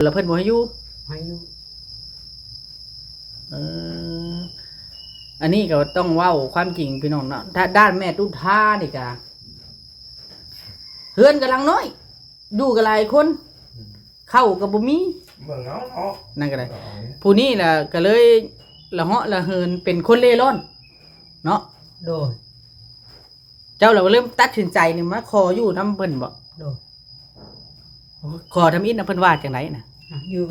ແລ້ວເພິ່ນບໍ່ໃຫ້ຢູ່? ໃຫ້ຢູ່. ເອີ ອັນນີ້ກໍຕ້ອງເວົ້າຄວາມຈິງພີ່ນ້ອງເນາະ ຖ້າດ້ານແມ່ຕຸທານີ້ກະ ເຮືອນກໍຫຼັງນ້ອຍ ຢູ່ກໍຫຼາຍຄົນ ເຂົ້າກໍບໍ່ມີ ເບິ່ງເອົາເນາະ ນັ້ນກໍໄດ້. ເອີ ຜູ້ນີ້ລະກໍເລີຍລະເຫາະລະເຫີນເປັນຄົນເລ່ລ່ອນເນາະ. ໂດຍ. ເຈົ້າລະເລີ່ມຕັດສິນໃຈນີ້ມາຂໍຢູ່ນຳເພິ່ນບໍ? ໂດຍ. ຂໍທຳອິດນະ ເພິ່ນວ່າຈັ່ງໃດນະ? ອ່ະ ຢູ່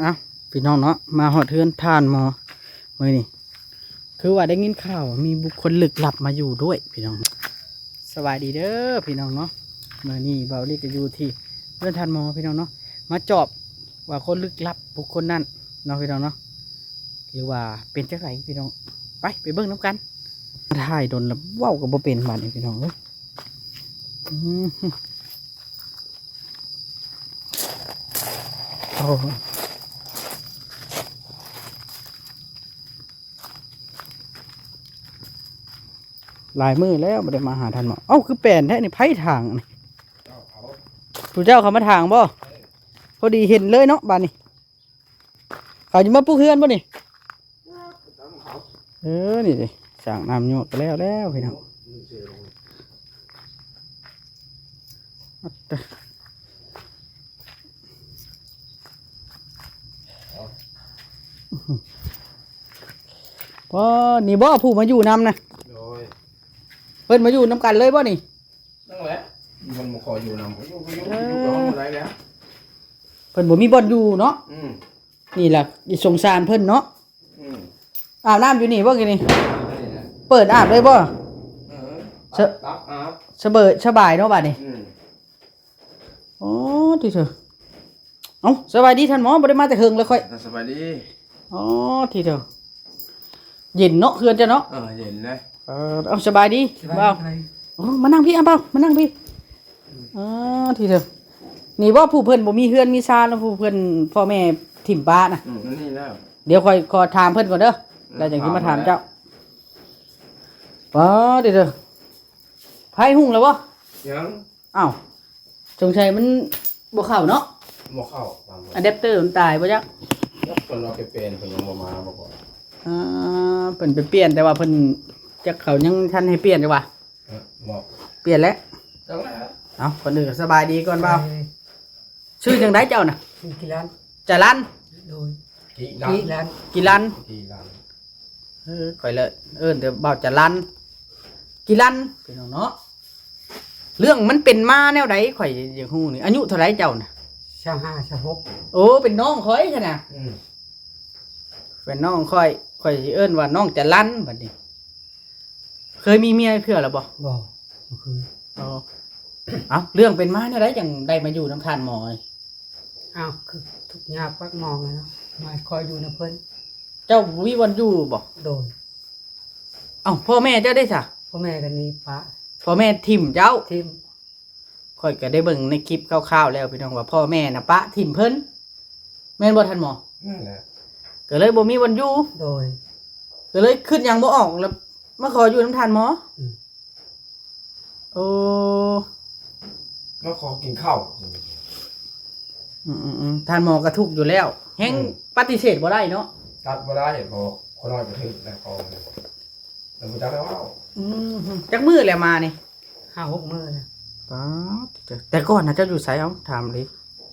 ອ່ະ ພີ່ນ້ອງເນາະ ມາຮອດເຮືອນທ່ານໝໍມື້ນີ້ ຄືວ່າໄດ້ຍິນຂ່າວວ່າມີບຸກຄົນລຶກລັບມາຢູ່ດ້ວຍພີ່ນ້ອງ. ສະບາຍດີເດີພີ່ນ້ອງເນາະ ມື້ນີ້ບ່າວລີກະຢູ່ທີ່ເຮືອນທ່ານໝໍພີ່ນ້ອງເນາະ ມາຈອບວ່າຄົນລຶກລັບບຸກຄົນນັ້ນເນາະພີ່ນ້ອງເນາະ ຫຼືວ່າເປັນຈັ່ງໃດພີ່ນ້ອງ ໄປ ໄປເບິ່ງນຳກັນ. ຖ່າຍດົນລະເວົ້າກໍບໍ່ເປັນບາດນີ້ພີ່ນ້ອງເອີຍ. ອືມ ໂອ້ ຫຼາຍມື້ແລ້ວບໍ່ໄດ້ມາຫາທ່ານໝໍ. ເອົ້າ ຄືແປນແທ້ນີ້ ໃຜຖາງນີ້? ຜູ້ເຈົ້າເຂົ້າມາຖາງບໍ່? ພໍດີເຫັນເລີຍເນາະບາດນີ້. ເຂົາຊິມາປຸກເຮືອນບໍ່ນີ້? ເອີ ນີ້ເດ້ ສ້າງນ້ຳຍອກກໍແລ້ວແລ້ວພີ່ນ້ອງ. ອໍ ນີ້ບໍ່ຜູ້ມາຢູ່ນຳນະ? ໂດຍ. ເພິ່ນມາຢູ່ນຳກັນເລີຍບໍ່ນີ້? ນັ້ນແຫຼະ ມັນບໍ່ຂໍຢູ່ນຳ ຢູ່ ຢູ່ ເອີ ຢູ່ກັບເຮົາບໍ່ໄດ້ແລ້ວ ເພິ່ນບໍ່ມີບ່ອນຢູ່ເນາະ. ອືມ ນີ້ລະ ສົງສານເພິ່ນເນາະ. ອືມ ອາບນ້ຳຢູ່ນີ້ບໍ່ກີ້ນີ້? ອາບຢູ່ນີ້ແຫຼະ ເປີດອາບເລີຍບໍ່? ເອີ ສະ ຕັກອາບ ສະເບີຍ ສະບາຍເນາະບາດນີ້. ອືມ ໂອ້ ຕິເທີ ເອົ້າ ສະບາຍດີທ່ານໝໍ ບໍ່ໄດ້ມາແຕ່ເຫິງແລ້ວຂ້ອຍ. ສະບາຍດີ. ອໍ ຕິເທີ ເຢັນເນາະ ເຮືອນເຈົ້າເນາະ. ເອີ ເຢັນເດ້. ເອີ ເອົາ ສະບາຍດີ ສະບາຍດີ ບ່າວ. ສະບາຍດີ. ໂອ້ ມານັ່ງພີ້ ອາ ບ່າວ ມານັ່ງພີ້. ອໍ ຕິເທີ ນີ້ບໍ່ ຜູ້ເພິ່ນບໍ່ມີເຮືອນມີຊານ ແລ້ວຜູ້ເພິ່ນ ພໍ່ແມ່ຖິ້ມປະນະ? ອືມ ນີ້ແລ້ວ. ດຽວຂ້ອຍຂໍຖາມເພິ່ນກ່ອນເດີ ອືມ ແລ້ວຈັ່ງຊິມາຖາມເຈົ້າ. ຖາມແລ້ວ. ອໍ ຕິເທີ ໄຟຮຸ່ງແລ້ວບໍ່? ຍັງ. ອ້າວ ສົງໄສມັນບໍ່ເຂົ້າເນາະ. ບໍ່ເຂົ້າ ອາແດັບເຕີມັນຕາຍບໍ່ຈັກ. ເພິ່ນວ່າໄປປ່ຽນ ເພິ່ນຍັງບໍ່ມາບໍ່ກ່ອນ. ອ່າ ເພິ່ນໄປປ່ຽນ ແຕ່ວ່າເພິ່ນຈັກເຂົາຍັງທັນໃຫ້ປ່ຽນຢູ່ວ່າ. ເອີ ບໍ່ ປ່ຽນແລ້ວ ຈັກແລ້ວ. ເອົ້າ ກ່ອນອື່ນສະບາຍດີກ່ອນບ່າວ. ເອີ ຊື່ຈັ່ງໃດເຈົ້ານະ? ຊື່ກິລັນ. ຈະລັນ. ໂດຍ. ກິລັນ ກິລັນ ກິລັນ ກິລັນ. ເອີ ຂ້ອຍເລີຍເອີ້ນແຕ່ບ່າວຈະລັນ ກິລັນ ພີ່ນ້ອງເນາະ. ເລື່ອງມັນເປັນມາແນວໃດ ຂ້ອຍຢາກຮູ້ນີ້. ອາຍຸເທົ່າໃດເຈົ້ານະ? ຊາວຫ້າ ຊາວຫົກ. ໂອ້ ເປັນນ້ອງຂ້ອຍຊັ້ນນະ. ອືມ ເປັນນ້ອງຂ້ອຍ ຂ້ອຍຊິເອີ້ນວ່ານ້ອງຈະລັນບັດນີ້. ເຄີຍມີເມຍເທື່ອແລ້ວບໍ່? ບໍ່ ບໍ່ເຄີຍ. ອໍ ເອົ້າ ເລື່ອງເປັນມາແນວໃດຈັ່ງໄດ້ມາຢູ່ນຳທ່ານໝໍນີ້? ອ້າວ ຄືທຸກຍາກປາກໝອງແຫຼະເນາະ ມາຂໍຢູ່ນຳເພິ່ນ. ເຈົ້າບໍ່ມີບ່ອນຢູ່ບໍ່? ໂດຍ. ເອົ້າ ພໍ່ແມ່ເຈົ້າເດ້ຊະ? ພໍ່ແມ່ກໍໜີປະ ພໍ່ແມ່ຖິ້ມເຈົ້າ? ຖິ້ມ. ຂ້ອຍກໍໄດ້ເບິ່ງໃນຄລິບຄ່າວໆແລ້ວພີ່ນ້ອງ ວ່າພໍ່ແມ່ນະປະຖິ້ມເພິ່ນ ແມ່ນບໍ່ທ່ານໝໍ? ນັ້ນແຫຼະ ກໍເລີຍບໍ່ມີບ່ອນຢູ່. ໂດຍ. ກໍເລີຍຄິດຫຍັງບໍ່ອອກ ແລ້ວມາຂໍຢູ່ນຳທ່ານໝໍ. ອືມ ໂອ້ ມາຂໍກິນເຂົ້າ. ອືມໆໆ ທ່ານໝໍກໍທຸກຢູ່ແລ້ວ ແຮງ ອືມ ປະຕິເສດບໍ່ໄດ້ເນາະ. ຕັດບໍ່ໄດ້ ເພາະວ່າຄົນນ້ອຍກໍຖືກແລ້ວ ຂອງ ແລ້ວບໍ່ຈັກແລ້ວເວົ້າ. ອືມ ຈັກມື້ແລ້ວມານີ້? ຫ້າຫົກມື້ແລ້ວ. ປາດ ແຕ່ກ່ອນນະເຈົ້າຢູ່ໃສ? ເອົາ ຖາມເລີຍ.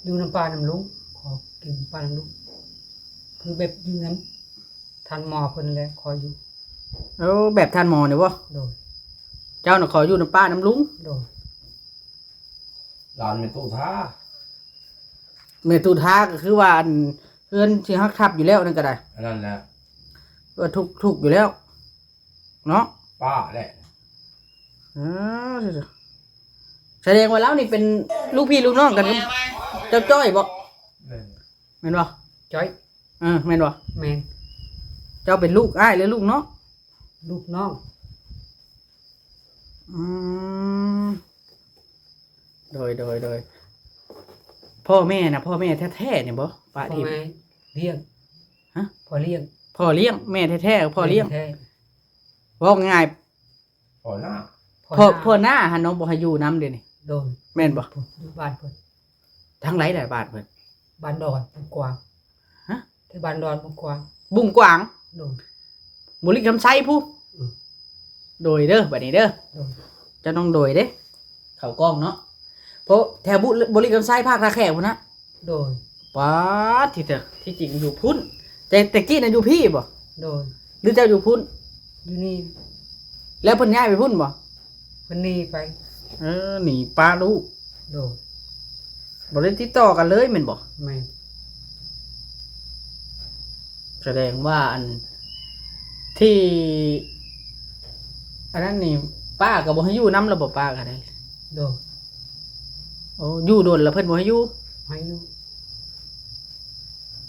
ຢູ່ນຳປ້ານຳລຸງ ຂໍກິນນຳປ້ານຳລຸງ ຄືແບບຢູ່ນຳທ່ານໝໍເພິ່ນແຫຼະ ຂໍຢູ່. ໂອ້ ແບບທ່ານໝໍນີ້ບໍ່? ໂດຍ. ເຈົ້ານະຂໍຢູ່ນຳປ້ານຳລຸງ? ໂດຍ. ຫຼານແມ່ຕູ້ທາ ແມ່ຕູ້ທາກໍຄືວ່າ ອັນ ເຮືອນທີ່ຮັກທັບຢູ່ແລ້ວນັ້ນກໍໄດ້ ອັນນັ້ນແຫຼະ ວ່າທຸກ ທຸກຢູ່ແລ້ວເນາະ ປ້າແຫຼະ. ເອີ ສະແດງວ່າລາວນີ້ເປັນລູກພີ່ລູກນ້ອງກັນກັບເຈົ້າຈ້ອຍບໍ່? ແມ່ນ. ແມ່ນບໍ່? ຈ້ອຍ. ເອີ ແມ່ນບໍ່? ແມ່ນ. ເຈົ້າເປັນລູກອ້າຍ ຫຼື ລູກນ້ອງ? ລູກນ້ອງ. ອືມ ໂດຍ ໂດຍ ໂດຍ. ພໍ່ແມ່ນະ ພໍ່ແມ່ແທ້ໆນີ້ບໍ່? ປ້າທີ່ ພໍ່ແມ່ລ້ຽງ. ຮະ? ພໍ່ລ້ຽງ. ພ ພໍ່ລ້ຽງ ແມ່ແທ້ໆ ພໍ່ລ້ຽງ ແມ່ແທ້ໆ ເວົ້າງ່າຍໆ ພໍ່ນ້າ ພໍ່ ພໍ່ນ້າ ພໍ່ນ້າຫັ້ນເນາະ ບໍ່ໃຫ້ຢູ່ນຳເດນີ້ ໂດຍ ແມ່ນບໍ່? ຢູ່ບ້ານເພິ່ນ ທາງໃດລະບ້ານເພິ່ນ? ບ້ານດອນບຸງກວາງ ຮະ? ທີ່ບ້ານດອນບຸງກວາງ ບຸງກວາງ ໂດຍ ບໍລິຄຳໄຊພຸ້ນ ອືມ ໂດຍເດີ ບັດນີ້ເດີ ໂດຍ ເຈົ້າຕ້ອງໂດຍເດ້ ເຂົ້າກ້ອງເນາະ ເພາະແຖວບຸ ບໍລິຄຳໄຊ ພາກທ່າແຂກພຸ້ນນະ ໂດຍ ປາດ ທີ່ແທ້ ທີ່ຈິງຢູ່ພຸ້ນ ແຕ່ ແຕ່ກີ້ນະຢູ່ພີ້ບໍ່? ໂດຍ ຫຼືເຈົ້າຢູ່ພຸ້ນ? ຢູ່ນີ້ ແລ້ວເພິ່ນຍ້າຍໄປພຸ້ນບໍ່? ເພິ່ນໜີໄປ ເອີ ໜີປະລູກ ໂດຍ ບໍ່ໄດ້ຕິດຕໍ່ກັນເລີຍແມ່ນບໍ່? ແມ່ນ ສະແດງວ່າອັນ ທີ່ ອັນນັ້ນນີ້ ປ້າກໍບໍ່ໃຫ້ຢູ່ນຳແລ້ວບໍ່? ປ້າກໍໄດ້ ໂດຍ ໂອ້ ຢູ່ດົນແລ້ວເພິ່ນບໍ່ໃຫ້ຢູ່? ໃຫ້ຢູ່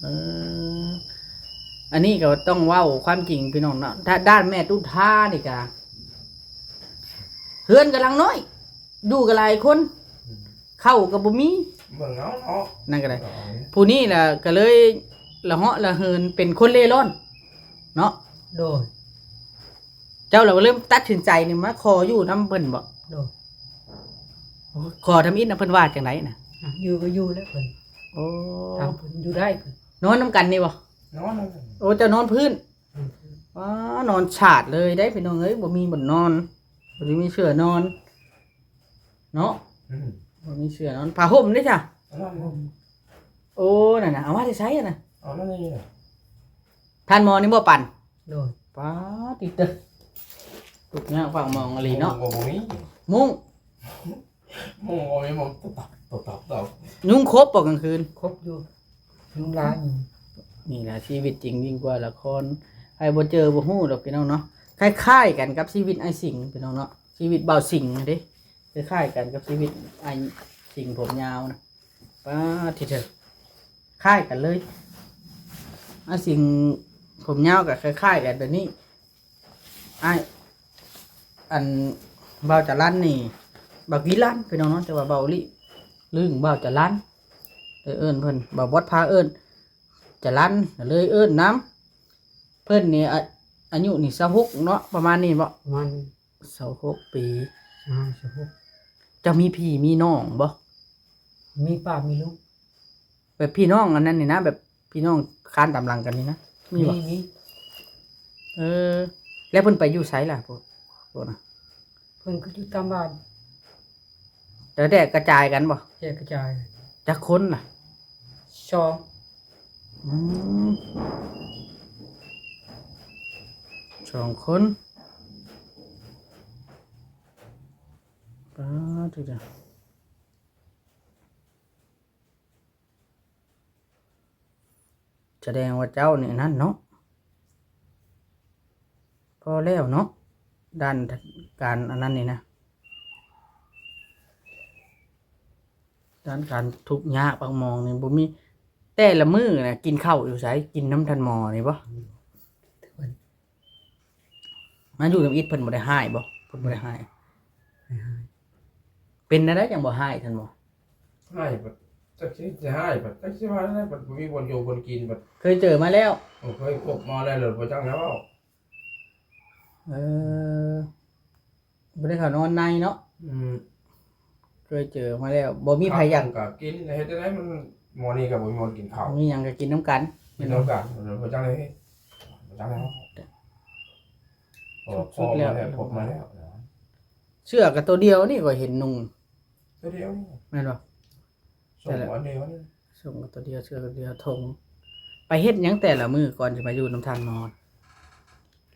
ເອີ ອັນນີ້ກໍຕ້ອງເວົ້າຄວາມຈິງພີ່ນ້ອງເນາະ ຖ້າດ້ານແມ່ຕຸທານີ້ກະ ເຮືອນກຳລັງນ້ອຍ ຢູ່ກັນຫຼາຍຄົນ ອືມ ເຂົ້າກໍບໍ່ມີ ເບິ່ງເອົາເນາະ ນັ້ນກໍໄດ້ ເອົາ ຜູ້ນີ້ລະກໍເລີຍລະເຫາະລະເຫີນເປັນຄົນເລ່ລ່ອນເນາະ ໂດຍ ເຈົ້າລະເລີ່ມຕັດສິນໃຈນີ້ມາຂໍຢູ່ນຳເພິ່ນບໍ່? ໂດຍ ໂອ້ ຂໍທຳອິດນະ ເພິ່ນວ່າຈັ່ງໃດນະ? ອ່ະ ຢູ່ກໍຢູ່ແລ້ວເພິ່ນ ໂອ້ ຕາມເພິ່ນຢູ່ໄດ້ເພິ່ນ ນອນນຳກັນນີ້ບໍ່? ນອນນຳກັນ ໂອ້ ເຈົ້ານອນພື້ນ ອືມ ວ້າ ນອນສາດເລີຍເດ້ພີ່ນ້ອງເອີຍ ບໍ່ມີບ່ອນນອນ ບໍ່ໄດ້ມີເສື່ອນອນເນາະ ອືມ ບໍ່ມີເສື່ອນອນ ຜ້າຫົ່ມເດ້ຊະ ເອົາມານີ້ ໂອ້ ນັ້ນນະ ເອົາມາແຕ່ໃສຫັ້ນນະ? ເອົາມານີ້ ທ່ານໝໍນີ້ບໍ່ປັນ? ໂດຍ ປາດຕິເຕີ ທຸກຍາກປາກໝອງອີ່ຫຼີເນາະ ມຸ້ງກໍບໍ່ມີ ມຸ້ງ ມຸ້ງບໍ່ມີ ມຸ້ງຕົບໆໆ ຍຸງຄົບບໍ່ກາງຄືນ? ຄົບຢູ່ ຍຸງຫຼາຍຢູ່ ນີ້ແຫຼະຊີວິດຈິງຍິ່ງກວ່າລະຄອນ ໃຜບໍ່ເຈີບໍ່ຮູ້ດອກພີ່ນ້ອງເນາະ ຄ້າຍໆກັນກັບຊີວິດອ້າຍສິງພີ່ນ້ອງເນາະ ຊີວິດບ່າວສິງຫັ້ນເດ້ ຄ້າຍໆກັນກັບຊີວິດອ້າຍສິງຜົມຍາວນະ ປາດຕິເຕີ ຄ້າຍກັນເລີຍ ອ້າຍສິງຜົມຍາວກໍຄ້າຍໆກັນແບບນີ້ ອ້າຍ ອັນ ບ່າວຈະລັນນີ້ ບ່າວກີລັນພີ່ນ້ອງເນາະ ແຕ່ວ່າບ່າວລິ ລຶ້ງບ່າວຈະລັນ ເອີ້ນເພິ່ນ ບ່າວບອດພາເອີ້ນຈະລັນ ກໍເລີຍເອີ້ນນຳ ເພິ່ນນີ້ອາ ອາຍຸນີ້ຊາວຫົກເນາະ ປະມານນີ້ເບາະ? ປະມານນີ້ ຊາວຫົກປີ ຊາວຫົກ ເຈົ້າມີພີ່ມີນ້ອງບໍ່? ມີປ້າມີລຸງ ແບບພີ່ນ້ອງອັນນັ້ນນີ້ນະ ແບບພີ່ນ້ອງຄານຕາມຫຼັງກັນນີ້ນະ ມີບໍ່? ມີ ມີ ເອີ ແລ້ວເພິ່ນໄປຢູ່ໃສລະ ພວກ ພວກນະ? ເພິ່ນກໍຢູ່ຕາມບ້ານ ແຕ່ ແຕ່ກະຈາຍກັນບໍ່? ແຕ່ກະຈາຍ ຈັກຄົນລະ? ສອງ ອືມ ສອງຄົນ ປາດ ສະແດງວ່າເຈົ້ານີ້ອັນນັ້ນເນາະ ພໍແລ້ວເນາະ ດ້ານການອັນນັ້ນນີ້ນະ ດ້ານການທຸກຍາກປາກໝອງນີ້ບໍ່ມີ ແຕ່ລະມື້ນະກິນເຂົ້າຢູ່ໃສ? ກິນນຳທ່ານໝໍນີ້ບໍ່? ມາຢູ່ນຳອິດເພິ່ນບໍ່ໄດ້ຮ້າຍບໍ່? ເພິ່ນບໍ່ໄດ້ຮ້າຍ ບໍ່ຮ້າຍ ເປັນແນວໃດຈັ່ງບໍ່ຮ້າຍທ່ານໝໍ? ຮ້າຍບັດຈັກຊິ ຊິຮ້າຍບັດຈັກຊິວ່າແນວໃດ ບັດບໍ່ມີບ່ອນຢູ່ບ່ອນກິນບັດ ເຄີຍເຈີມາແລ້ວ ເອີ ເຄີຍພົບມາແລ້ວ ແລ້ວບໍ່ຈັກແນວເວົ້າ ເອີ ບໍ່ໄດ້ເຂົ້ານອນໃນເນາະ ອືມ ເຄີຍເຈີມາແລ້ວ ບໍ່ມີໃຜຢາກ ເຂົ້າກໍກິນ ເຮັດຈັ່ງໃດມັນ ໝໍນີ້ກໍບໍ່ມີບ່ອນກິນເຂົ້າ ມີຫຍັງກໍກິນນຳກັນ ກິນນຳກັນ ບໍ່ຈັກໄດ້ເຮັດ ບໍ່ຈັກແນວ ພໍ ພໍມາແລ້ວ ພົບມາແລ້ວ ເສື້ອກໍໂຕດຽວນີ້ຂ້ອຍເຫັນນຸ່ງ ໂຕດຽວນີ້ ແມ່ນບໍ່? ສົ່ງອັນດຽວນີ້ ສົ່ງໂຕດຽວ ເສື້ອໂຕດຽວ ຖົງ ໄປເຮັດຫຍັງແຕ່ລະມື້ກ່ອນຊິມາຢູ່ນຳທ່ານໝໍ?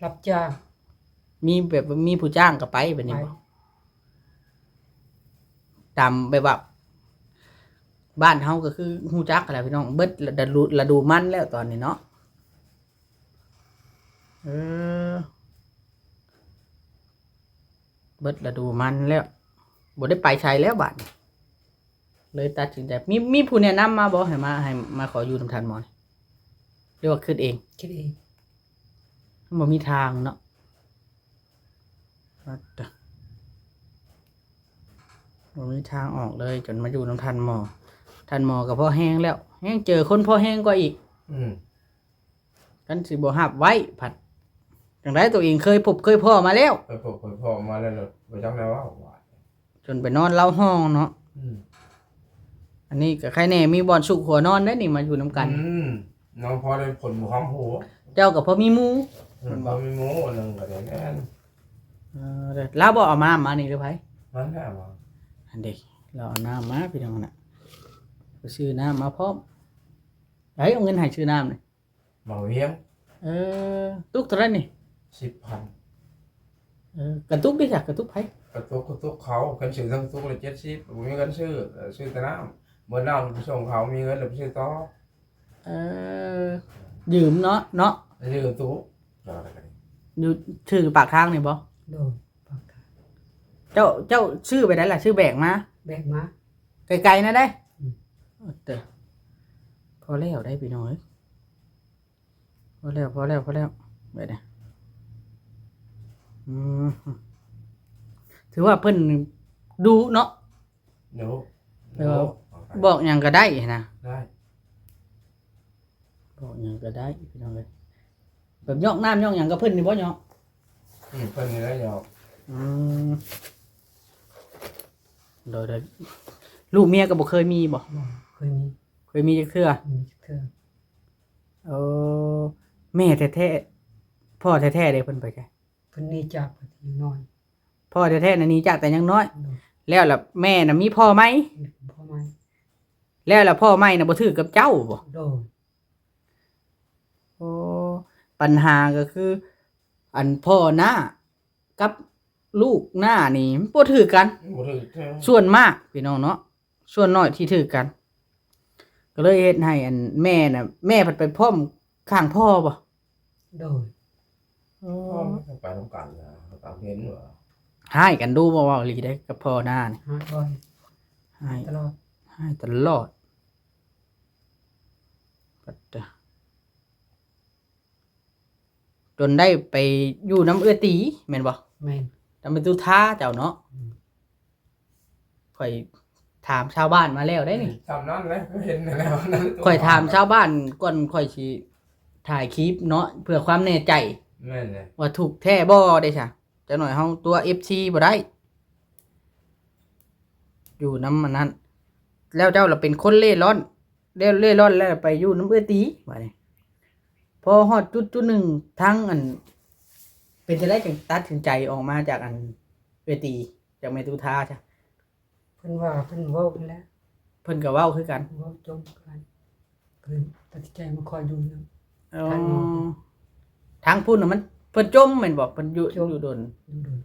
ຮັບຈ້າງ ມີແບບວ່າມີຜູ້ຈ້າງກໍໄປແບບນີ້ບໍ່? ຕາມແບບວ່າ ບ້ານເຮົາກໍຄືຮູ້ຈັກຫັ້ນແຫຼະພີ່ນ້ອງ ເບິດລະດູ ລະດູມັນແລ້ວຕອນນີ້ເນາະ ເອີ ເບິດລະດູມັນແລ້ວ ບໍ່ໄດ້ໄປໃສແລ້ວບາດນີ້ ເລີຍຕັດສິນໃຈ ມີ ມີຜູ້ແນະນຳມາບໍ່ ໃຫ້ມາ ໃຫ້ມາຂໍຢູ່ນຳທ່ານໝໍນີ້ ຫຼືວ່າຄິດເອງ? ຄິດເອງ ມັນບໍ່ມີທາງເນາະ ບໍ່ມີທາງອອກເລີຍ ຈົນມາຢູ່ນຳທ່ານໝໍ ທ່ານໝໍກໍພໍແຮງແລ້ວ ແຮງເຈີຄົນພໍແຮງກວ່າອີກ ອືມ ຄັນຊິບໍ່ຮັບໄວ້ພັດ ຈັ່ງໃດ ຕົວເອງເຄີຍພົບເຄີຍພໍ້ມາແລ້ວ ເຄີຍພົບເຄີຍພໍ້ມາແລ້ວ ແລ້ວບໍ່ຈັກແນວເວົ້າ ວ່າ ຈົນໄປນອນລາວຫ້ອງເນາະ. ອືມ ອັນນີ້ກໍໃຄແດ່ ມີບ່ອນຊຸກຫົວນອນໄດ໋ນີ້ ມາຢູ່ນຳກັນ. ອືມ ນອນພໍໄດ້ຜົນບໍ່ຫອມຫົວ ເຈົ້າກໍພໍມີໝູ່ ອືມ ແມ່ນບໍ່? ພໍມີໝູ່ໜຶ່ງກໍໄດ້ແມ່ນ. ເອີ ລາວບໍ່ເອົານ້ຳມານີ້ ຫຼືໃຜ? ມັນແຫຼະ ອັນເດ ລາວເອົານ້ຳມາ ພີ່ນ້ອງນະ ໄປຊື້ນ້ຳມາພ້ອມ. ໃຜເອົາເງິນໃຫ້ຊື້ນ້ຳນີ້? ບໍ່ວຽງ. ເອີ ຕຸກເທົ່າໃດນີ້? ສິບພັນ. ເອີ ກະຕຸກເດຊະ? ກະຕຸກໃຜ? ກະຕຸກ ກະຕຸກເຂົາ ຄັນຊື້ທັງຕຸກລະເຈັດສິບ ບໍ່ມີເງິນຊື້ ຊື້ແຕ່ນ້ຳ ເໝິດນ້ຳໄປສົ່ງເຂົາ ມີເງິນແລ້ວໄປຊື້ຕໍ່. ເອີ ຢືມເນາະ ເນາະ ຢືມຕຸກ ຢູ່ ຊື້ປາກທາງນີ້ບໍ່? ໂດຍ ປາກທາງ. ເຈົ້າ ເຈົ້າຊື້ໄປໃດລະ? ຊື້ແບກມາ? ແບກມາ ໄກໆນະເດ້. ອືມ ເອີ ພໍແລ້ວໄດ໋ ພີ່ນ້ອງເອີຍ. ພໍແລ້ວ ພໍແລ້ວ ພໍແລ້ວ ແບບນີ້. ອືມ ຖືວ່າເພິ່ນດຸເນາະ. ໂດ ເອີ ບອກຫຍັງກໍໄດ້ຫັ້ນນະ. ໄດ້ ບອກຫຍັງກໍໄດ້ ພີ່ນ້ອງເອີຍ. ແບບຍອກນ້ຳຍອກຫຍັງກັບເພິ່ນນີ້ບໍ່? ຍອກ ອືມ ເພິ່ນນີ້ແຫຼະຍອກ. ອືມ ໂດຍ ໂດຍ. ລູກເມຍກໍບໍ່ເຄີຍມີບໍ່? ບໍ່ເຄີຍມີ. ເຄີຍມີຈັກເທື່ອ? ບໍ່ມີຈັກເທື່ອ. ເອີ ແມ່ແທ້ໆ ພໍ່ແທ້ໆເດ້ ເພິ່ນໄປໃສ? ເພິ່ນໜີຈາກຕັ້ງແຕ່ຍັງນ້ອຍ. ພໍ່ແທ້ໆນະໜີຈາກແຕ່ຍັງນ້ອຍ. ໂດຍ. ແລ້ວລະແມ່ນະມີພໍ່ໃໝ່? ມີພໍ່ໃໝ່. ແລ້ວລະພໍ່ໃໝ່ນະບໍ່ຖືກກັບເຈົ້າບໍ່? ໂດຍ. ໂອ້ ບັນຫາກໍຄື ອັນພໍ່ນ້າ ກັບລູກນ້ານີ້ມັນບໍ່ຖືກກັນ. ບໍ່ຖືກແທ້. ສ່ວນມາກພີ່ນ້ອງເນາະ ສ່ວນໜ້ອຍທີ່ຖືກກັນ ກໍເລີຍເຮັດໃຫ້ອັນແມ່ນະ ແມ່ພັດໄປພ້ອມຂ້າງພໍ່ບໍ່? ໂດຍ. ໂອ້ ພໍ່ໄປນຳກັນນະ ຕາມເຫັນວ່າ ຮ້າຍກັນດູບໍ່? ເວົ້າອີ່ຫຼີເດ້ ກັບພໍ່ນ້ານີ້ ຮ້າຍ ຮ້າຍຕະຫຼອດ ຮ້າຍຕະຫຼອດ. ປັດຕະ ຈົນໄດ້ໄປຢູ່ນຳເອື້ອຍຕີແມ່ນບໍ່? ແມ່ນ. ນຳແມ່ຕຸທາເຈົ້າເນາະ. ອືມ. ຂ້ອຍຖາມຊາວບ້ານມາແລ້ວໄດ໋ນີ້. ອືມ ສ່ຳນັ້ນແຫຼະ ເຫັນແລ້ວນັ້ນ. ຂ້ອຍຖາມຊາວບ້ານກ່ອນຂ້ອຍຊິຖ່າຍຄລິບເນາະ ເພື່ອຄວາມແນ່ໃຈ. ແມ່ນແຫຼະ. ວ່າຖືກແທ້ບໍ່ເດຊະ? ຈັກໜ້ອຍເຮົາຕົວະເອັຟຊີບໍ່ໄດ້ ຢູ່ນຳອັນນັ້ນ. ແລ້ວເຈົ້າລະເປັນຄົນເລ່ລ່ອນ ເລ່ ເລ່ລ່ອນແລ້ວໄປຢູ່ນຳເອື້ອຍຕີ ບາດນີ້ ພໍຮອດຈຸດ ຈຸດໜຶ່ງ ທາງອັນ ເປັນຈັ່ງໃດຈຶ່ງຕັດສິນໃຈອອກມາຈາກອັນເອື້ອຍຕີ ຈາກແມ່ຕຸທາຊະ? ເພິ່ນວ່າເພິ່ນເວົ້າຫັ້ນແຫຼະ. ເພິ່ນກໍເວົ້າຄືກັນ. ເວົ້າຈົມກັນ. ກໍເລີຍຕັດສິນໃຈມາຂໍຢູ່ນຳ. ອໍ ທາງໝໍ. ທາງພຸ້ນນະມັນ ເພິ່ນຈົມແມ່ນບໍ່? ເພິ່ນຢູ່ ຈົມ ຢູ່ດົນ ຢູ່ດົນ.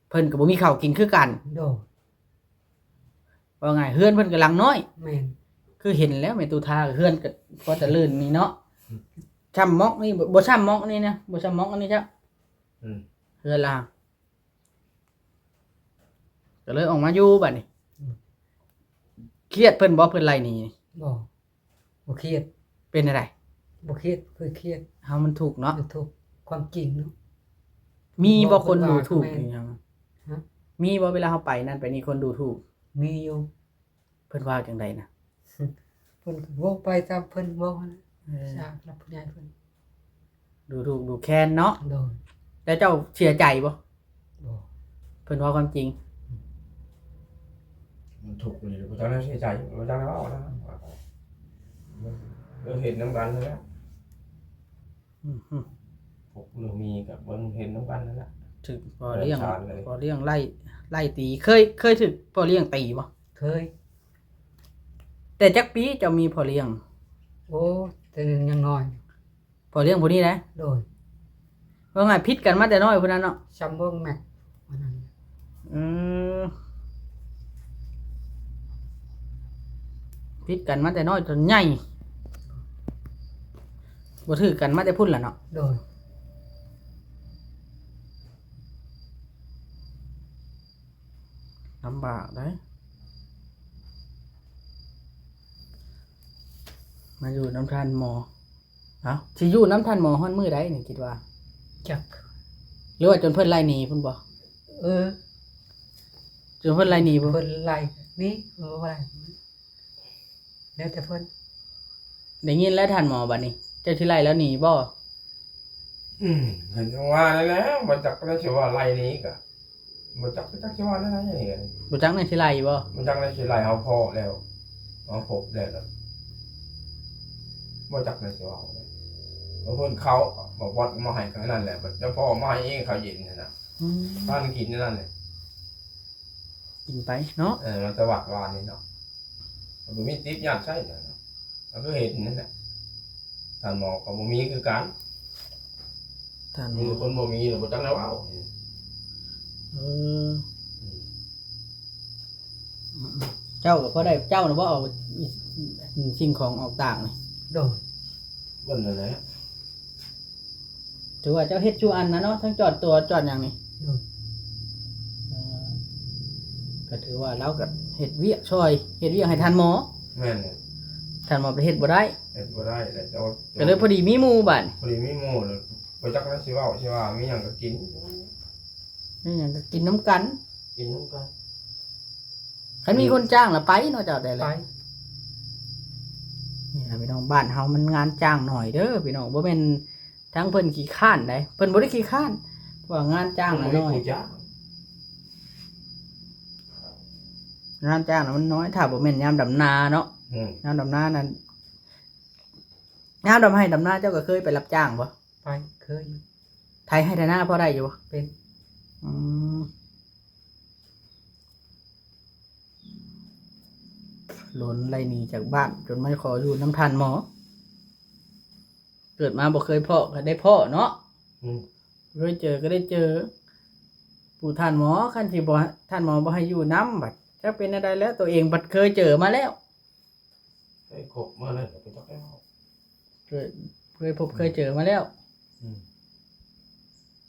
ເພິ່ນກໍບໍ່ມີເຂົ້າກິນຄືກັນ. ໂດຍ. ເວົ້າງ່າຍເຮືອນເພິ່ນກໍຫຼັງນ້ອຍ. ແມ່ນ. ຄືເຫັນແລ້ວແມ່ຕຸທາ ເຮືອນກໍພໍຈະເລີນນີ້ເນາະ. ອືມ. ຊ່ຳໝອກນີ້ ບໍ່ ບໍ່ຊ່ຳໝອກນີ້ນະ ບໍ່ຊ່ຳໝອກອັນນີ້ຈ້ະ. ອືມ. ເຮືອນລາວ ກໍເລີຍອອກມາຢູ່ບາດນີ້. ອືມ. ຄຽດເພິ່ນບໍ່ ເພິ່ນໄລ່ໜີ? ບໍ່ ບໍ່ຄຽດ. ເປັນແນວໃດ? ບໍ່ຄຽດ ບໍ່ເຄີຍຄຽດ. ເຮົາມັນທຸກເນາະ. ມັນທຸກ ຄວາມຈິງເນາະ. ມີບໍ່ຄົນດູຖູກອີ່ຫຍັງ? ຮະ? ມີບໍ່ເວລາເຮົາໄປນັ້ນໄປນີ້ ຄົນດູຖູກ? ມີຢູ່. ເພິ່ນວ່າຈັ່ງໃດນະ? ເພິ່ນກໍເວົ້າໄປຕາມເພິ່ນເວົ້າຫັ້ນແຫຼະ. ເອີ ຈາກລັກຜູ້ໃຫຍ່ເພິ່ນ ດູຖູກດູແຄນເນາະ. ໂດຍ. ແລ້ວເຈົ້າເສຍໃຈບໍ່? ບໍ່. ເພິ່ນເວົ້າຄວາມຈິງ. ອືມ. ມັນທຸກນີ້ ບໍ່ຈັກແນວເສຍໃຈ ບໍ່ຈັກແນວເວົ້ານະ. ເບິ່ງເຫັນນຳກັນຫັ້ນແຫຼະ. ອືມ. ພວກເລື່ອງມີກໍເບິ່ງເຫັນນຳກັນຫັ້ນແຫຼະ. ຖືກພໍ່ລ້ຽງ ພໍ່ລ້ຽງໄລ່ ໄລ່ຕີ. ເຄີຍ ເຄີຍຖືກພໍ່ລ້ຽງຕີບໍ່? ເຄີຍ. ແຕ່ຈັກປີເຈົ້າມີພໍ່ລ້ຽງ? ໂອ້ ແຕ່ຍັງນ້ອຍ. ພໍ່ລ້ຽງຜູ້ນີ້ນະ? ໂດຍ. ວ່າງ່າຍຜິດກັນມາແຕ່ນ້ອຍພຸ້ນນະເນາະ. ຊ່ຳເບິ່ງແມັກ ອັນນັ້ນ. ອືມ. ຜິດກັນມາແຕ່ນ້ອຍຈົນໃຫຍ່ ບໍ່ຖືກກັນມາແຕ່ພຸ້ນລະເນາະ. ໂດຍ. ລຳບາກໄດ໋ ມາຢູ່ນຳທ່ານໝໍ. ເອົ້າ ຊິຢູ່ນຳທ່ານໝໍຮອດມື້ໃດນີ້ຄິດວ່າ? ຈັກ. ຫຼືວ່າຈົນເພິ່ນໄລ່ໜີພຸ້ນບໍ່? ເອີ ຈົນເພິ່ນໄລ່ໜີພຸ້ນ. ເພິ່ນໄລ່ໜີ ເອີ ວ່າ ແລ້ວແຕ່ເພິ່ນ. ໄດ້ຍິນແລ້ວທ່ານໝໍ ບັດນີ້ ຈົ້າຊິໄລ່ລາວໜີບໍ່? ອືມ ເຫັນວ່ານັ້ນແຫຼະ ບໍ່ຈັກແລ້ວຊິວ່າໄລ່ໜີກະ ບໍ່ຈັກ ບໍ່ຈັກຊິວ່າແນວໃດນີ້ກະ ບໍ່ຈັກແນວຊິໄລ່ບໍ່? ບໍ່ຈັກແນວຊິໄລ່ ເຮົາພໍ້ແລ້ວ ເຮົາພົບແລ້ວ ແລ້ວບໍ່ຈັກແນວຊິເວົ້າແລ້ວ ບາງຄົນເຂົາບອກວ່າມາໃຫ້ກະນັ້ນແຫຼະ ບາດເຈົ້າພໍ່ມາໃຫ້ເອງ ເຂົາເຢັນຫັ້ນນະ ອືມ ພາກັນກິນນັ້ນແຫຼະ ກິນໄປເນາະ ເອີ ມາແຕ່ວັດວານນີ້ເນາະ ບໍ່ມີຕິບຍາດໃຊ້ເນາະ ແລ້ວກໍເຫັນນັ້ນແຫຼະ ທ່ານໝໍກໍບໍ່ມີຄືກັນ ທ່ານໝໍ ມີແຕ່ຄົນບໍ່ມີແລ້ວບໍ່ຈັກແນວເວົ້າ ເອີ ອືມ ອືມ ເຈົ້າກໍພໍໄດ້ ເຈົ້ານະບໍ່ເອົາສິ່ງຂອງອອກຕ່າງນີ້? ໂດຍ ເພິ່ນນັ້ນແຫຼະ ຖືວ່າເຈົ້າເຮັດສູ່ອັນນະເນາະ ທັງຈອດຕົວຈອດຫຍັງນີ້ ໂດຍ ເອີ ກໍຖືວ່າລາວກໍເຮັດວຽກຊ່ອຍ ເຮັດວຽກໃຫ້ທ່ານໝໍ ແມ່ນແຫຼະ ທ່ານໝໍໄປເຮັດບໍ່ໄດ້ ເຮັດບໍ່ໄດ້ແຫຼະ ເຈົ້າ ກໍເລີຍພໍດີມີໝູ່ບາດນີ້ ພໍດີມີໝູ່ແລ້ວ ບໍ່ຈັກແນວຊິເວົ້າຊິວ່າ ມີຫຍັງກໍກິນ ມີຫຍັງກໍກິນນຳກັນ ກິນນຳກັນ ຄັນມີຄົນຈ້າງລະໄປເນາະເຈົ້າ ແຕ່ລະ ໄປ ນີ້ລະພີ່ນ້ອງ ບ້ານເຮົາມັນງານຈ້າງໜ້ອຍເດີພີ່ນ້ອງ ບໍ່ແມ່ນ ທາງເພິ່ນຂີ້ຄ້ານໃດ ເພິ່ນບໍ່ໄດ້ຂີ້ຄ້ານ ເພາະວ່າງານຈ້າງນະ ເພິ່ນບໍ່ໄດ້ ນ້ອຍ ຜູ້ຈ້າງ ງານຈ້າງນະມັນນ້ອຍ ຖ້າບໍ່ແມ່ນຍາມດຳນາເນາະ ອືມ ຍາມດຳນານັ້ນ ຍາມດຳໄຮ່ດຳນາ ເຈົ້າກໍເຄີຍໄປຮັບຈ້າງບໍ່? ໄປ ເຄີຍຢູ່ ໄຖໄຮ່ໄຖນາພໍໄດ້ຢູ່ບໍ່? ເປັນ ອືມ ຫຼົນໄລ່ໜີຈາກບ້ານ ຈົນມາຂໍຢູ່ນຳທ່ານໝໍ. ເກີດມາບໍ່ເຄີຍພໍ້ກໍໄດ້ພໍ້ເນາະ ອືມ ເຄີຍເຈີກໍໄດ້ເຈີ ຜູ້ທ່ານໝໍ ຄັນຊິບໍ່ ທ່ານໝໍບໍ່ໃຫ້ຢູ່ນຳ ບັດຈັກເປັນແນວໃດແລ້ວ ຕົວເອງບັດເຄີຍເຈີມາແລ້ວ ເຄີຍຄົບມາແລ້ວກໍບໍ່ຈັກແລ້ວ ເຄີຍ ເຄີຍພົບເຄີຍເຈີມາແລ້ວ ອືມ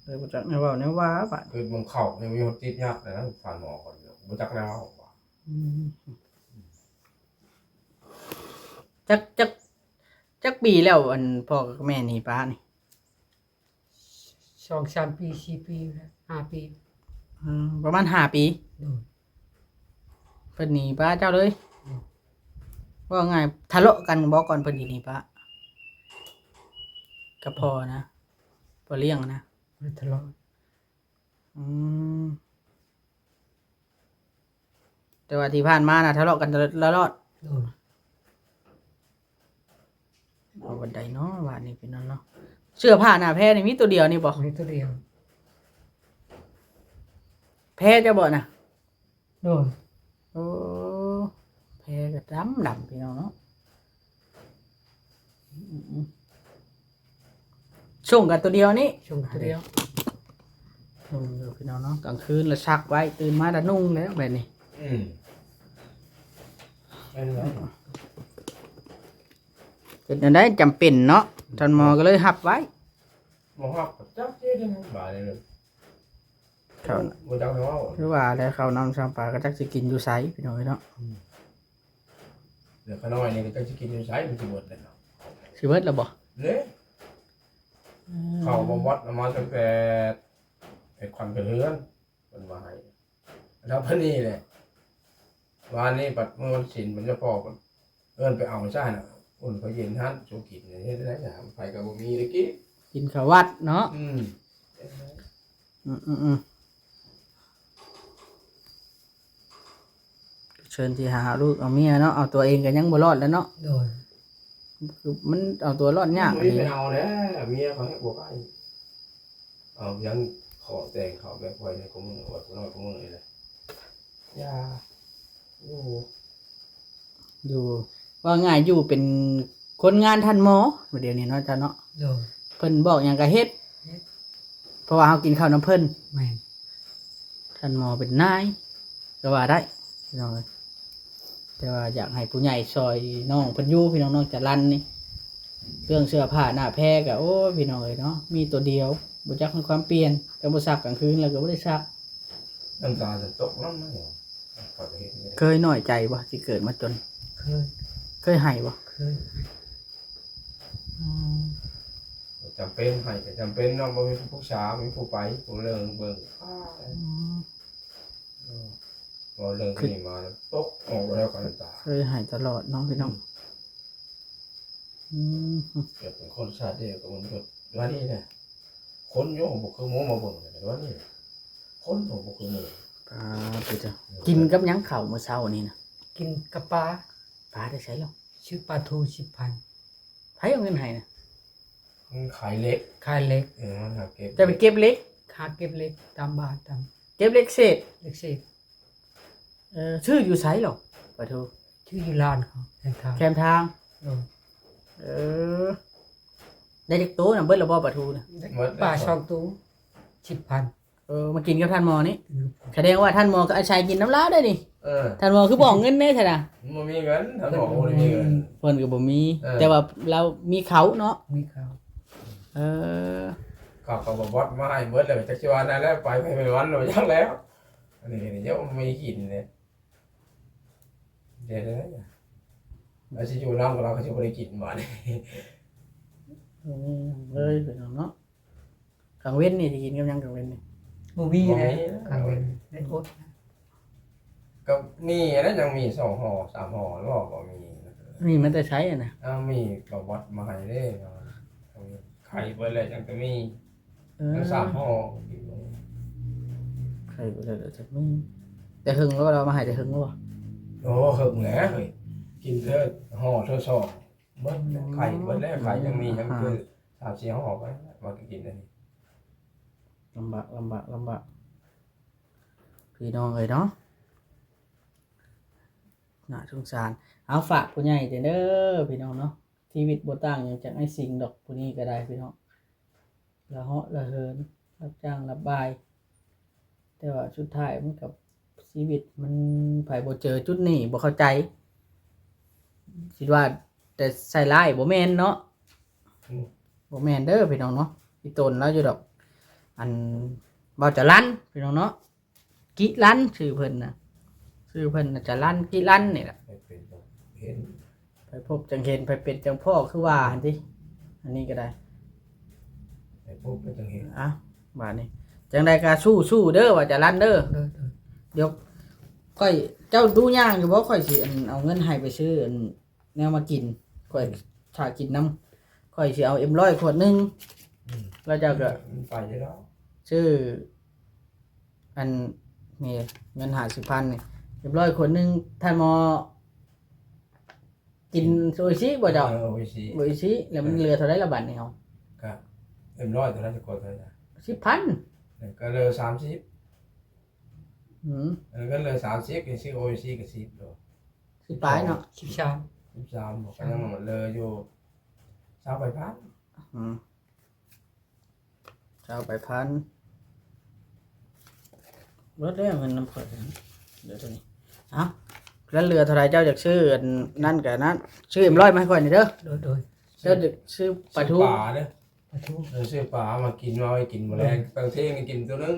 ເລີຍບໍ່ຈັກແນວເວົ້າແນວວ່າ ບາດ ຄືເບິ່ງເຂົ້າຍັງມີຄົນຕິດຍາກນະ ທ່ານໝໍກໍບໍ່ຈັກແນວເວົ້າວ່າ ອືມ ຈັກ ຈັກ ຈັກປີແລ້ວ ອັນພໍ່ກັບແມ່ໜີປ້ານີ້? ສອງສາມປີ ສີ່ປີແລ້ວ ຫ້າປີ ອືມ ປະມານຫ້າປີ ໂດຍ ເພິ່ນໜີປ້າເຈົ້າເລີຍ ໂດຍ ເວົ້າງ່າຍ ທະເລາະກັນບໍ່ ກ່ອນເພິ່ນຊິໜີປ້າ ກັບພໍ່ນະ ພໍ່ລ້ຽງນະ ບໍ່ໄດ້ທະເລາະ ອືມ ແຕ່ວ່າທີ່ຜ່ານມານະ ທະເລາະກັນຕະຫຼອດ ໂດຍ ເອົາບັນໄດເນາະ ບາດນີ້ພີ່ນ້ອງເນາະ ເສື້ອຜ້າໜ້າແພນີ້ມີຕົວດຽວນີ້ບໍ່? ມີຕົວດຽວ ແພເຈົ້າບໍ່ນະ? ໂດຍ ໂອ້ ແພກໍດຳໆ ພີ່ນ້ອງເນາະ ອືມ ສົ່ງກັນຕົວດຽວນີ້ ສົ່ງຕົວດຽວ ນຸ່ງຢູ່ພີ່ນ້ອງເນາະ ກາງຄືນລະຊັກໄວ້ ຕື່ນມາລະນຸ່ງແລ້ວແບບນີ້ ອືມ ເປັນແນວໃດ ຈຳເປັນເນາະ ທ່ານໝໍກໍເລີຍຮັບໄວ້ ບໍ່ຮັບກໍຈັກຊິເຮັດຫຍັງບາດນີ້ ເຂົ້າ ບໍ່ຈັກແນວເວົ້າ ຄືວ່າແຫຼະ ເຂົ້ານ້ຳຊຳປາກໍຈັກຊິກິນຢູ່ໃສ ພີ່ນ້ອງເອີຍເນາະ ອືມ ເຫຼືອຂະນ້ອຍນີ້ກໍຈັກຊິກິນຢູ່ໃສ ມັນຊິເບິດແລ້ວເນາະ ຊິເບິດແລ້ວບໍ່? ເດ້ ອືມ ເຂົ້າບໍ່ໝົດ ເອົາມາຕັ້ງແຕ່ເຮັດຂວັນເປັນເຮືອນ ເພິ່ນວ່າໃຫ້ ແລ້ວເພິ່ນນີ້ແຫຼະ ວານນີ້ບັດມື້ວັນສິນ ເພິ່ນຈະພໍ້ ເອີ້ນໄປເອົາຊະຫັ້ນນະ ອຸ່ນເຂົ້າເຢັນຫັ້ນສູ່ກິນ ເຮັດໄດ້ຫຍັງ ໃຜກໍບໍ່ມີໄດ້ກິນ ກິນເຂົ້າວັດເນາະ ອືມ ອືມໆໆ ເຊີນທີ່ຫາເອົາລູກເອົາເມຍເນາະ ເອົາຕົວເອງກໍຍັງບໍ່ລອດແລ້ວເນາະ ໂດຍ ຄືມັນເອົາຕົວລອດຍາກ ມັນບໍ່ມີໃຜເອົາແລ້ວ ເມຍເຂົາແຮງບໍ່ໃກ້ ເອົາຍັງຂໍແຕ່ງເຂົາແບບຂ້ອຍໃນກວ່າມື້ ອວດຜູ້ນ້ອຍກວ່າມື້ນີ້ແຫຼະ ຢ່າ ຢູ່ ຢູ່ ເວົ້າງ່າຍຢູ່ເປັນຄົນງານທ່ານໝໍ ດຽວນີ້ເນາະເຈົ້າເນາະ ໂດຍ ເພິ່ນບອກຫຍັງກໍເຮັດ ເຮັດ ເພາະວ່າເຮົາກິນເຂົ້ານຳເພິ່ນ ແມ່ນ ທ່ານໝໍເປັນນາຍກໍວ່າໄດ້ ພີ່ນ້ອງເອີຍ ແຕ່ວ່າຢາກໃຫ້ຜູ້ໃຫຍ່ຊ່ອຍນ້ອງເພິ່ນຢູ່ ພີ່ນ້ອງ ນ້ອງຈະລັນນີ້ ເຄື່ອງເສື້ອຜ້າໜ້າແພກໍ ໂອ້ຍ ພີ່ນ້ອງເອີຍເນາະ ມີຕົວດຽວ ບໍ່ຈັກໃຫ້ຄວາມປ່ຽນ ກໍບໍ່ຊັກ ກາງຄືນແລ້ວກໍບໍ່ໄດ້ຊັກ ນ້ຳຕາຈະຕົກນຳ ຂ້ອຍກໍເຮັດ ເຄີຍນ້ອຍໃຈບໍ່ ທີ່ເກີດມາຈົນ? ເຄີຍ ເຄີຍໄຫ້ບໍ່? ເຄີຍ ອືມ ຈຳເປັນ ໄຫ້ກໍຈຳເປັນເນາະ ບໍ່ມີຜູ້ປຶກສາ ບໍ່ມີຜູ້ໄປ ຜູ້ເລີງເບິ່ງ ອືມ ເວົ້າເລື່ອງນີ້ມາແລ້ວຕົກອອກແລ້ວກໍນ້ຳຕາ ເຄີຍໄຫ້ຕະຫຼອດເນາະ ພີ່ນ້ອງ ອືມ ອືມ ເກີດເປັນຄົນຊາດດຽວກັບມັນກໍວ່ານີ້ນະ ຄົນໂຍມບໍ່ຄືໝູມາເບິ່ງກໍວ່ານີ້ ຄົນໂຍມບໍ່ຄືໝູ. ປາດເຈົ້າ ເອີ ກິນກັບຫຍັງເຂົ້າມື້ເຊົ້ານີ້ນະ? ກິນກັບປາ. ປາແຕ່ໃສລະ? ຊື້ປາທູສິບພັນ. ໃຜເອົາເງິນໃຫ້ນະ? ມັນຂາຍເຫຼັກ. ຂາຍເຫຼັກ. ເອີ ມັນຫາເກັບ. ຈະໄປເກັບເຫຼັກ? ຫາເກັບເຫຼັກຕາມບ້ານຕາມ. ເກັບເຫຼັກເສດ? ເຫຼັກເສດ. ເອີ ຊື້ຢູ່ໃສລະປາທູ? ຊື້ຢູ່ຮ້ານເຂົາແຄມທາງ. ແຄມທາງ. ໂດຍ. ເອີ ໄດ້ຈັກໂຕນະ? ເບິດລະບໍ່ປາທູນະ? ເບິດແລ້ວ. ປາສອງໂຕ ສິບພັນ. ເອີ ມາກິນກັບທ່ານໝໍນີ້. ອືມ. ສະແດງວ່າທ່ານໝໍກໍອາໄສກິນນຳລາວໄດ້ນີ້. ເອີ ທ່ານໝໍຄືບໍ່ເອົາເງິນແດ່ຊັ້ນນະ? ບໍ່ມີເງິນ ທ່ານໝໍບໍ່ໄດ້ມີເງິນ. ເພິ່ນກໍບໍ່ມີ. ເອີ ແຕ່ວ່າລາວມີເຂົ້າເນາະ. ມີເຂົ້າ. ເອີ ເຂົາກໍບໍ່ບອດມາໃຫ້ເບິດແລ້ວ ຈັກຊິວ່າແນວໃດ ໄປໄປວັນໆ ແລ້ວຈັກແລ້ວ. ອັນນີ້ກໍຍັງບໍ່ມີກິນເດ້. ເດ້ ເດ້ ລາວຊິຢູ່ນຳກັບລາວກໍຊິບໍ່ໄດ້ກິນບາດນີ້. ອືມ ເອີຍ ພີ່ນ້ອງເນາະ. ກາງເວັນນີ້ຊິກິນກັບຫຍັງກາງເວັນນີ້? ບໍ່ມີແລ້ວ ບໍ່ມີແລ້ວ ກາງເວັນໄດ້ອົດ. ກໍມີແລ້ວ ຍັງມີສອງຫໍ່ສາມຫໍ່ບໍ່ ບໍ່ມີ. ນີ້ມາແຕ່ໃສຫັ້ນນະ? ອ້າວ ມີກໍບອດມາໃຫ້ເດ້. ໄຂ່ເບິດແລ້ວ ຍັງແຕ່ມີ. ເອີ ຍັງສາມຫໍ່. ໄຂ່ເບິດແລ້ວ ແຕ່ເຖິງ ແຕ່ເຫິງແລ້ວ ເອົາມາໃຫ້ແຕ່ເຫິງແລ້ວບໍ່? ໂອ້ ເຫິງແລ້ວເຮີ້ຍ ກິນເທື່ອຫໍ່ເທື່ອສອງ. ເບິດແລ້ວ ອືມ ໄຂ່ເບິດແລ້ວ ໄຂ່ຍັງມີ ຍັງຄືສາມສີ່ຫໍ່ໄປ ມາກິນອັນນີ້. ລຳບາກ ລຳບາກ ລຳບາກ ພີ່ນ້ອງເອີຍເນາະ ໜ້າສົງສານ. ເອົາ ຝາກຜູ້ໃຫຍ່ເດີພີ່ນ້ອງເນາະ ຊີວິດບໍ່ຕ່າງຫຍັງຈາກອ້າຍສິງດອກ ຜູ້ນີ້ກໍໄດ້ພີ່ນ້ອງ. ລະເຫາະລະເຫີນ ຮັບຈ້າງຮັບບາຍ ແຕ່ວ່າສຸດທ້າຍມັນກໍ ຊີວິດມັນ ໃຜບໍ່ເຈີຈຸດນີ້ບໍ່ເຂົ້າໃຈ ຄິດວ່າແຕ່ໃສ່ຮ້າຍ ບໍ່ແມ່ນເນາະ. ອືມ ບໍ່ແມ່ນເດີພີ່ນ້ອງເນາະ ອີ່ຕົນລາວຢູ່ດອກ. ອັນ ບ່າວຈະລັນ ພີ່ນ້ອງເນາະ ກິລັນ ຊື່ເພິ່ນນະ ຊື່ເພິ່ນນະ ຈະລັນ ກິລັນນີ້ແຫຼະ. ໃຜເປັນກໍເຫັນ ໃຜພົບຈັ່ງເຫັນ ໃຜເປັນຈັ່ງພໍ້ ຄືວ່າຫັ້ນຕິ. ອັນນີ້ກໍໄດ້ ໃຜພົບກໍຈັ່ງເຫັນ. ອ່ະ ບາດນີ້ຈັ່ງໃດກໍສູ້ໆເດີ ວ່າຈະລັນເດີ. ໂດຍ ໂດຍ ດຽວຂ້ອຍ ເຈົ້າດູຍ່າງຢູ່ບໍ່? ຂ້ອຍຊິ ອັນ ເອົາເງິນໃຫ້ໄປຊື້ ອັນ ແນວມາກິນ. ຂ້ອຍ ອືມ ຖ້າກິນນຳ ຂ້ອຍຊິເອົາເອັມຮ້ອຍຂວດໜຶ່ງ. ອືມ ແລ້ວເຈົ້າກໍ ມັນໄປແລ້ວ ຊື້ ອັນນີ້ ເງິນຫ້າສິບພັນນີ້ ເອັມຮ້ອຍຂວດໜຶ່ງ ທ່ານໝໍ ກິນ ອືມ ໂອອິຊິບໍ່ເຈົ້າ? ເອີ ໂອອິຊິ ໂອອິຊິ ແລ້ວມັນ ເອີ ເຫຼືອເທົ່າໃດລະບາດນີ້ເຮົາ? ກະເອັມຮ້ອຍຕົວນັ້ນຈະກວດເທົ່າໃດ? ສິບພັນ ເອີ ກໍເຫຼືອສາມສິບ. ອືມ ເອີ ກໍເຫຼືອສາມສິບ ກໍຊື້ໂອອິຊິກໍສິບໂລ ສິບປາຍເນາະ ສິບສາມ ສິບສາມ ກໍຍັງເຫຼືອຢູ່ຊາວປາຍພັນ. ອືມ ຊາວປາຍພັນ ເບິດແລ້ວເງິນນຳຂ້ອຍ ເດີ ໂຕນີ້. ເອົ້າ ແລ້ວເຫຼືອເທົ່າໃດ ເຈົ້າຢາກຊື້ອັນນັ້ນກໍອັນນັ້ນ ຊື້ເອັມຮ້ອຍມາໃຫ້ຂ້ອຍນີ້ເດີ. ໂດຍ ໂດຍ ເຈົ້າຢາກຊື້ປາທູ ຊື້ປາເດີ ປາທູ ເອີ ຊື້ປາມາກິນ ມາໄວ້ກິນມື້ແລງ. ໂດຍ ບາງທີກໍກິນຕົວໜຶ່ງ.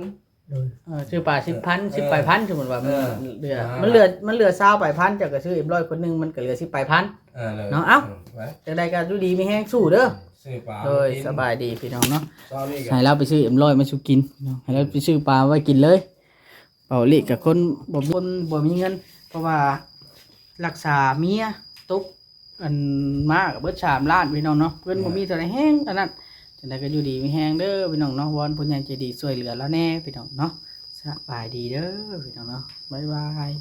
ໂດຍ ເອີ ຊື້ປາສິບພັນ ເອີ ສິບປາຍພັນ ສົມມຸດວ່າມັນ ເອີ ເຫຼືອ ອ່າ ມັນເຫຼືອ ມັນເຫຼືອຊາວປາຍພັນ ເຈົ້າກໍຊື້ເອັມຮ້ອຍຂວດໜຶ່ງ ມັນກໍເຫຼືອສິບປາຍພັນ. ເອີ ເນາະ ເອົ້າ ໄປ ຈັ່ງໃດກໍຢູ່ດີມີແຮງສູ້ເດີ. ຊື້ປາ ໂດຍ ມາກິນ ສະບາຍດີພີ່ນ້ອງເນາະ. ໃຫ້ລາວໄປຊື້ເອັມຮ້ອຍມາສູ່ກິນເນາະ ໃຫ້ລາວໄປຊື້ປາໄວ້ກິນເລີຍ. ເວົ້າອີ່ຫຼີກໍຄົນບໍ່ ຄົນບໍ່ມີເງິນ ເພາະວ່າລັກສາເມຍຕົກ ອັນ ມາກໍເບິດສາມລ້ານພີ່ນ້ອງເນາະ ເງິນ ເອີ ບໍ່ມີເທົ່າໃດແຮງອັນນັ້ນ. ຈັ່ງໃດກໍຢູ່ດີມີແຮງເດີພີ່ນ້ອງເນາະ ວອນຜູ້ໃຫຍ່ໃຈດີຊ່ວຍເຫຼືອລາວແດ່ພີ່ນ້ອງເນາະ. ສະບາຍດີເດີພີ່ນ້ອງເນາະ ບາຍບາຍ.